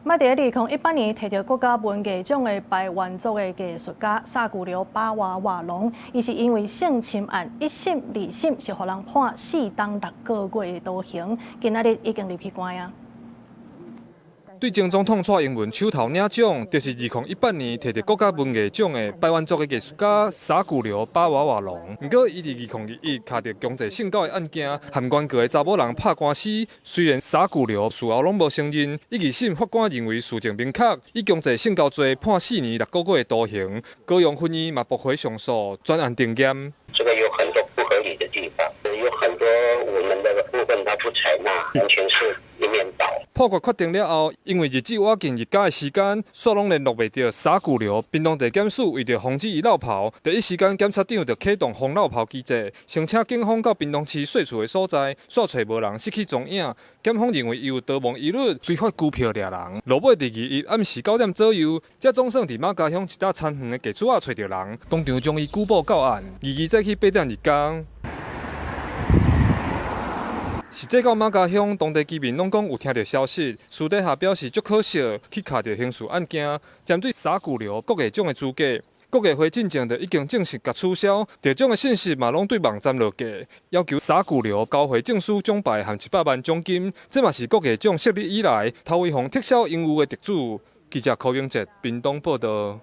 麥佇2018年提著國家文藝獎的排灣族的藝術家撒古流巴娃娃龍，伊是因為性侵案一審、二審是予人判4冬6個月的徒刑，今仔日已經入去關啊。對前總統蔡英文手頭領獎，就是2018年提著國家文藝獎的排灣族的藝術家撒古流巴娃娃龍。毋過，伊佇2021敲著強制性交的案件，和原告的查某人拍官司。雖然撒古流事後攏無承認，伊二審法官認為事證明確，以強制性交罪判4年6個月的徒刑。高雄分院嘛駁回上訴，全案定讞。這個有很多不合理的地方，有很多我們的部分他不採納，完全是一面倒。判決確定了後，因為日子倚近日假的時間，煞攏聯絡袂著撒古流。屏東地檢署為著防止伊落跑，第一時間檢察長就啟動防落跑機制，先請警方到屏東市稅厝的所在，煞揣無人，失去蹤影。檢方認為伊有逃亡疑慮，隨發拘票掠人。落尾佇21暗時9點左右，才總算佇馬家鄉一搭田園的地厝仔揣著人，當場將伊拘捕到案。22早起8點2工。實際到馬家鄉，當地居民攏講有聽著消息，私底下表示足可惜，去敲著刑事案件，針對撒古流國藝獎的資格，國藝會進前就已經正式共取消，得獎的信息嘛攏對網站落架，要求撒古流交回證書獎牌和100萬獎金，這嘛是國藝獎設立以來頭一予撤銷榮譽的得主。記者柯永哲屏東報導。